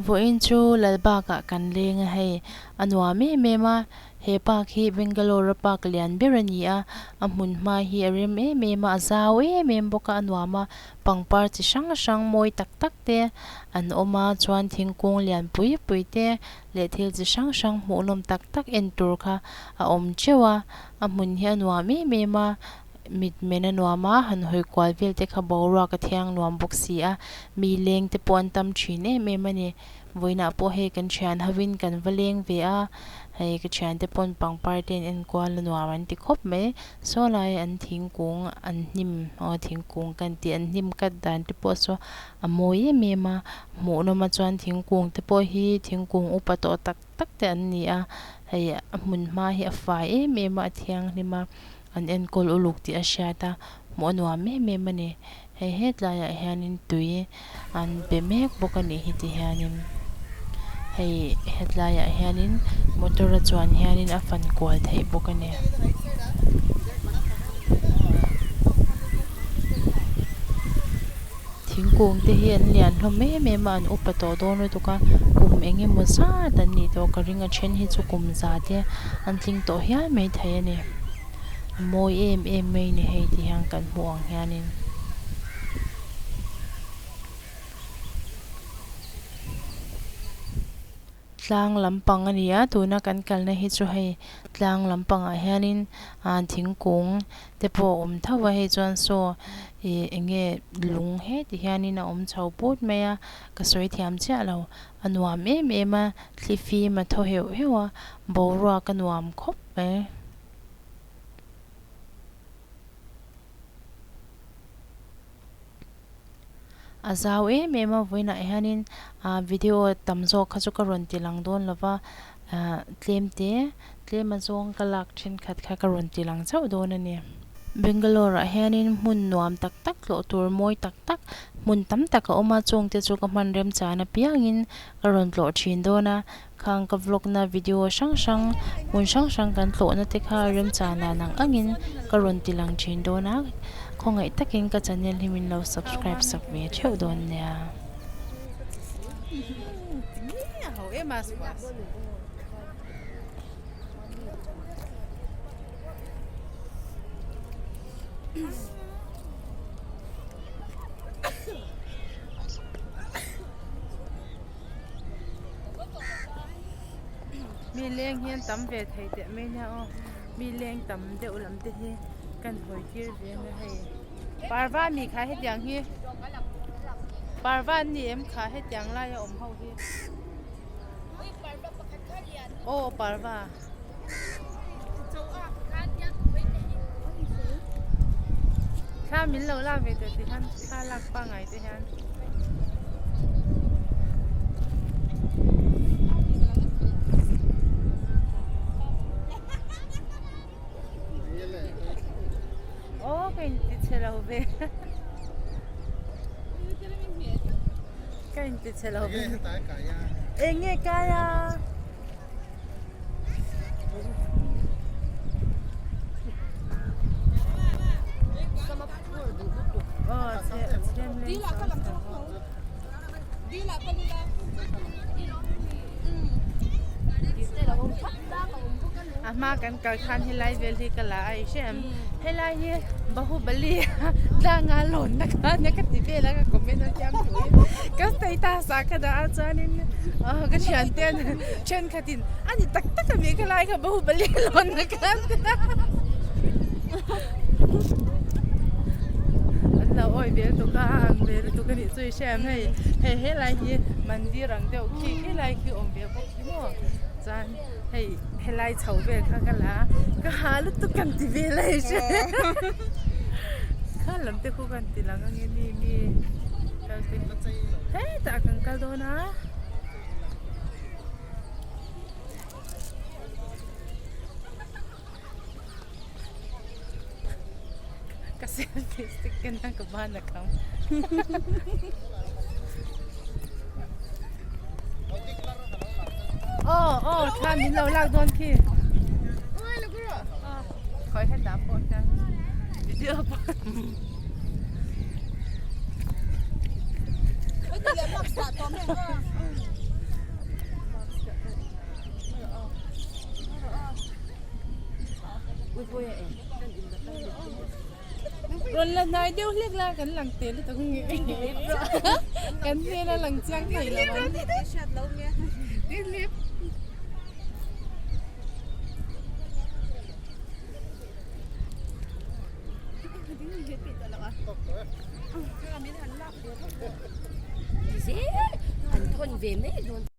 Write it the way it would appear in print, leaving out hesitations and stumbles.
Vawiin chu Lalbakah kan leng a hei. A nuam em em a, he park hi Bangalore a park lian ber a ni a, a hmun hma hi a rem em em a, a zau em em bawk a, a nuam a, pangpar chi hrang hrang mawi tak tak te an awm a, chuan thingkung lian pui pui te leh thil chi hrang hrang hmuhnawm tak tak en tur kha a awm teuh a, a hmun hi a nuam em em a, mit men a nuam a, han hawi kual vel te kha boruak a thiang nuam bawk si a, mi leng te pawh an tam thin em em a ni. Vawiinah pawh hei kan thian hovin kan va leng ve a, hei ka thiante pawn pangpar te an enkual a nuam an ti khawp mai. Saw lai an thingkung an hnim aw thingkung ka tih an hnim cut dan te pawh saw a mawi em em a, hmuhnawm a chuan thingkung te pawh hi thingkung upa tawh tak tak te an ni a, hei a hmun hma hi a fai em em a a thianghlim a. An enkawl uluk tih a hriat a, hmuh a nuam em em a ni. Hei hetlaiah hianin tui an pe mek bawk a nih hi ti hianin hei hetlaiah hianin motor a chuan hianin a fan kual theih bawk a ni. Thingkung te hi an lian hlawm em em a an upa tawh dawn lutuk a kum eng emaw zat an nih tawh ka ring a then hi chu kum za te an tling tawh hial maithei a ni a mawi em em mai ni hei ti hian kan hmuh ang hianin. Tlang lampang a ni a tuna kan kalna hi chu hei tlang lampangah hianin ah thingkung te pawh a awm tho a hei chuan saw ih eng nge lung heti hianin a awm chho put mai a ka sawi thiam chiah lo a nuam em em a thli fim a thaw heuh heuh a boruak a nuam khawp mai. A zau em em a vawiinah hianin ah video tam zawk kha chu ka rawn ti lang dawn lo va ah tlem te tlem a zawng ka lak thenkhat kha ka rawn ti lang chauh dawn a ni. Bangalore ah hianin hmun nuam tak tak tlawh tur mawi tak tak hmun tam tak a awm a chung te chu ka hman remchan apiangin ka rawn tlawh thin dawn a khang ka vlog na video hrang hrang hmun hrang hrang kan tlawhna te kha remchan dan ang angin ka rawn ti lang thin dawn a khawngaih takin ka channel hi min lo subscribe sak ve theuh dawn nia. Mi leng hian tam ve thei teh mai nia aw mi leng tam deuh lam te hi kan hawi tir ve anga hei parva mi kha hetiang hi parva an ni em kha hetiang laia awm ho hi aw parva. Thla min lo lak ve teh tihian thla lak pangngai te hian. Aw ka inti chhe lo ve ka inti chhe lo ve eng nge kai a. A hma kan kal khan helai vel hi ka la a i hre em helai hi Bahubali tlanga lawnna kha nia ka ti vel a ka comment a thiam thu in ka status ah ka dah a chuanin ka thiante an thenkhatin a ni tak tak ami ka lai kha Bahubali lawnna kha an ti a an lo awi vel tuk a a ang ve lutuk a nih chu i hre em hei hei helai hi mandir ang deuh khi helai khi awm ve bawk hi maw chuan hei helai chho vel kha ka la a ka ha lutuk kan ti vel a hei hre kha lam te khu kan ti lang ange mi mi kal te hetah kan kal dawn a. Ka selfie stick ken a ka ban a kham. Aw aw thla min lo lak dawn khi. Khawi hetah pawh hian video pawh. Rawn la hnai deuh hlek la kan lang tel lutuk ang nge kan hmel a lang chiang thei lo ang. An thawn ve mai dawn.